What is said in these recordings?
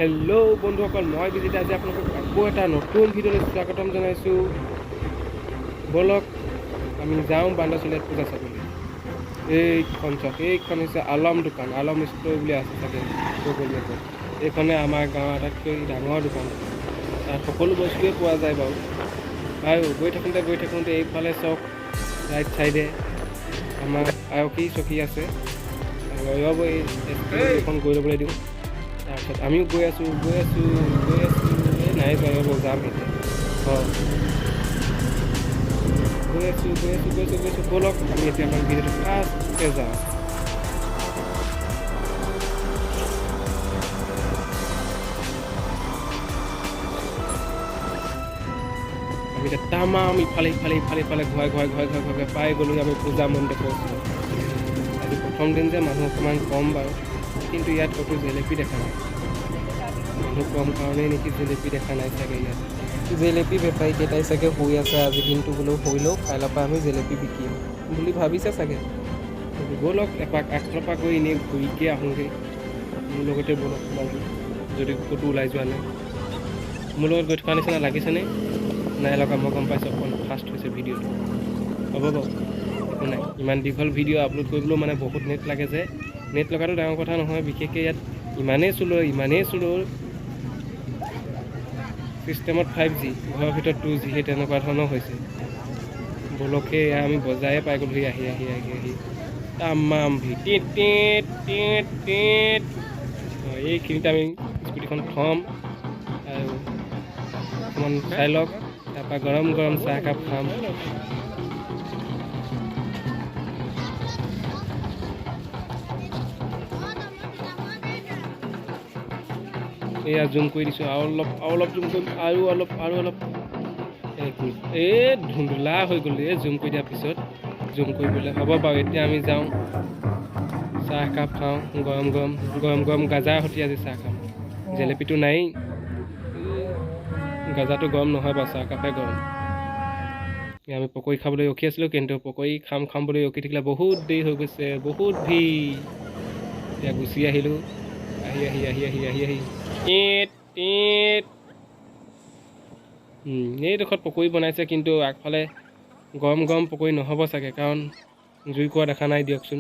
Hello' বন্ধুসকল, মই বিজিত। আজি আপোনালোকক আকৌ এটা নতুন ভিডিঅ'লৈ স্বাগতম জনাইছোঁ। ব'লক, আমি যাওঁ বান্দৰচলিয়াত পূজা চাবলৈ। এইখন চাওক, এইখন হৈছে আলম দোকান, আলম ষ্ট'ৰ বুলি আছে চাগে গুগল মেপত। এইখনে আমাৰ গাঁৱৰ আটাইতকৈ ডাঙৰ দোকান। তাত সকলো বস্তুৱে পোৱা যায় বাৰু। আৰু গৈ থাকোঁতে গৈ থাকোঁতে এইফালে চাওক, ৰাইট চাইডে আমাৰ আৰক্ষী চকী আছে। ৰ'ব, এই এখন গৈ ল'বলৈ দিওঁ। তাৰপিছত আমিও গৈ আছোঁ, গৈ আছোঁ, গৈ আছোঁ। এই নাই যোৱা, ৰ'ব, যাম এতিয়া। অঁ, গৈ আছোঁ, গৈ আছোঁ, গৈ আছোঁ, গৈ আছোঁ। ব'লক, আমি এতিয়া আমাৰ ভিডিঅ'টো ফাৰ্ষ্টকৈ যাওঁ। আমি এতিয়া তামাম ইফালে ইফালে ইফালে ইফালে ঘূৰাই ঘূৰাই ঘূৰাই ঘূৰাই ঘূৰাই পাই গ'লোঁ আমি পূজা মণ্ডপৰ ওচৰত। আজি প্ৰথম দিন যে, মানুহ অকণমান কম বাৰু, কিন্তু ইয়াত ক'তো জেলেপি দেখা নাই। মানুহ কম কাৰণেই নেকি জেলেপি দেখা নাই চাগে ইয়াত। জেলেপি বেপাৰীকেইটাই চাগে শুই আছে, আজি দিনটো বোলো শুই লওঁ, কাইলৈৰ পৰা আমি জেলেপি বিকিম বুলি ভাবিছে চাগে। ব'লক, এপাক আগফালৰ পৰা গৈ এনেই ঘূৰিকে আহোঁগৈ। মোৰ লগতে ব'লক তোমালোকে, যদি ক'তো ওলাই যোৱা নাই। মোৰ লগত গৈ থকা নিচিনা লাগিছেনে? নাই লগা, মই গম পাইছোঁ। অকণ ফাষ্ট হৈছে ভিডিঅ'টো। হ'ব বাৰু, একো নাই। ইমান দীঘল ভিডিঅ' আপলোড কৰিবলৈও মানে বহুত নেট লাগে যে। নেট লগাটো ডাঙৰ কথা নহয়, বিশেষকৈ ইয়াত ইমানেই শ্ল', ইমানেই শ্ল'। ছিষ্টেমত 5G, ঘৰৰ ভিতৰত 2G, সেই তেনেকুৱা ধৰণৰ হৈছে। ব'লক, সেই এয়া আমি বজাৰে পাই গ'লোহি আহি আহি আহি আহি। তামাম ভিৰ। টিট টিট টিট টিট। অঁ, এইখিনিতে আমি স্কুটিখন থ'ম আৰু অকণমান চাই লওক, তাৰপৰা গৰম গৰম চাহ একাপ খাম। এয়া জুম কৰি দিছোঁ আৰু অলপ, আৰু অলপ জুম কৰিম, আৰু অলপ, আৰু অলপ। 1 মিনিট। এই ধুন্দুলা হৈ গ'ল এই জুম কৰি দিয়াৰ পিছত। জুম কৰিবলৈ হ'ব বাৰু। এতিয়া আমি যাওঁ, চাহ একাপ খাওঁ গৰম গৰম, গৰম গৰম গাজাৰ সৈতে আজি চাহ খাম। জেলেপিটো নাই, গাজাটো গৰম নহয় বাৰু, চাহ কাপহে গৰম। আমি পকৰি খাবলৈ ৰখি আছিলোঁ, কিন্তু পকৰি খাম খাম বুলি ৰখি থাকিলে বহুত দেৰি হৈ গৈছে, বহুত ভিৰ। এতিয়া গুচি আহিলোঁ আহি আহি আহি আহি আহি আহি। টিট টিট। এইডোখৰত পকৰি বনাইছে, কিন্তু আগফালে গৰম গৰম পকৰি নহ'ব চাগে, কাৰণ জুই কোৱা দেখা নাই দিয়কচোন।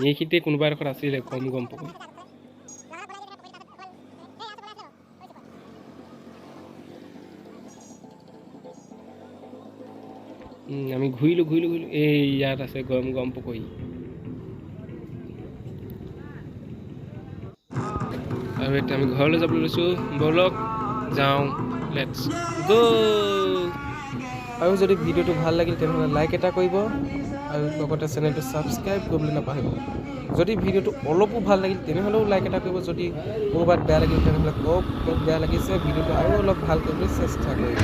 এইখিনিতে কোনোবা এডোখৰত আছিলে গৰম গৰম পকৰি। আমি ঘূৰিলোঁ, ঘূৰিলোঁ, ঘূৰিলোঁ। এই ইয়াত আছে গৰম গৰম পকৰি। আৰু এতিয়া আমি ঘৰলৈ যাবলৈ লৈছোঁ। ব'লক যাওঁ, let's গ'। আৰু যদি ভিডিঅ'টো ভাল লাগিল, তেনেহ'লে লাইক এটা কৰিব আৰু লগতে চেনেলটো ছাবস্ক্ৰাইব কৰিবলৈ নাপাহৰিব। যদি ভিডিঅ'টো অলপো ভাল লাগিল, তেনেহ'লেও লাইক এটা কৰিব। যদি ক'ৰবাত বেয়া লাগিল, তেনেহ'লে কওক ক'ত বেয়া লাগিছে, ভিডিঅ'টো আৰু অলপ ভাল কৰিবলৈ চেষ্টা কৰিব।